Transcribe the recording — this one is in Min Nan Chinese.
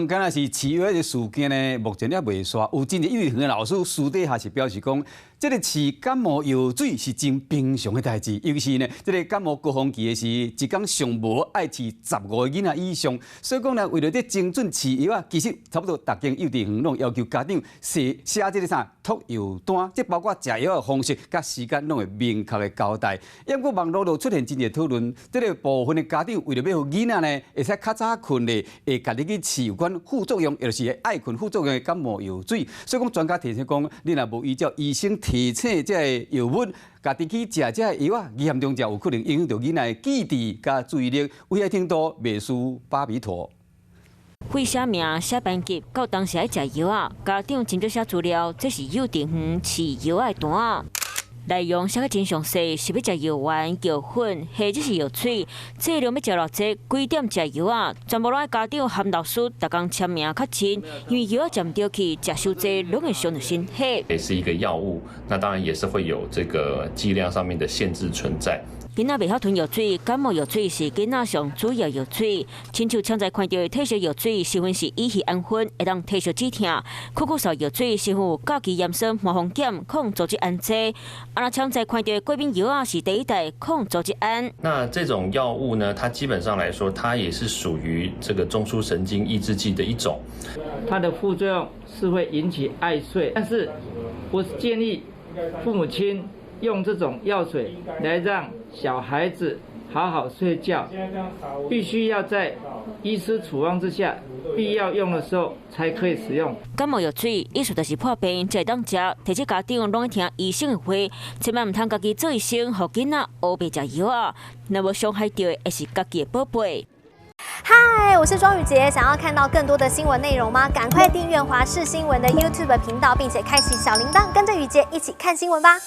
敢若是飼藥的事件呢，目前也未煞。有真濟幼稚園的老師私底下是表示講，這個飼感冒藥水是真平常的代誌，尤其是呢，這個感冒高峰期的時，一工上無愛飼15個囡仔以上。所以講呢，為著這精準飼藥啊，其實差不多逐間幼稚園攏要求家長寫寫這個啥託藥單，這包括食藥的方式佮時間攏會明確的交代。不過網路就出現真濟討論，這個部分的家長為著欲予囡仔呢，會使較早睏咧，會家己去飼有關副作用，也就是愛睏副作用的感冒藥水。所以講專家提醒講，你若無依照醫生提醒這個藥物，家己去食這個藥啊，危險中就有可能影響到囡仔的記憶佮注意力，危害程度袂輸巴比妥。會寫名、寫班級，到當時愛食藥啊，家長真少寫資料，這是幼稚園飼藥的單。內容寫得真詳細，是欲食藥丸、藥粉，或者是藥水，劑量欲食偌濟，幾點食藥啊？全部攏愛家長和老師逐工簽名確認，因為藥仔食毋著去，食傷濟攏會傷著身體。也是一個藥物，那當然也是會有這個劑量上面的限制存在。囡仔袂曉吞藥水，感冒藥水是囡仔上主要藥水。親像常在看著的退燒藥水，成分是乙酰氨酚，會當退燒止疼。可可素藥水成分有甲基鹽酸麻黃鹼抗組織胺劑。啊，若常在看著的過敏藥啊，是第一代抗組織胺。那這種藥物呢，它基本上來說，它也是屬於這個中樞神經抑制劑的一種。它的副作用是會引起愛睡，但是我建議父母親用這種藥水來讓小孩子好好睡覺，必須要在醫師處方之下，必要用的時候才可以使用。感冒藥水意思就是破病才會當食，提醒家長攏愛聽醫生的話，千萬毋通家己做醫生，予囡仔烏白食藥啊，若無傷害著的會是家己的寶貝。嗨，我是莊宇傑，想要看到更多的新聞內容嗎？趕快訂閱華視新聞的 YouTube 頻道，並且開啟小鈴鐺，跟着宇傑一起看新聞吧。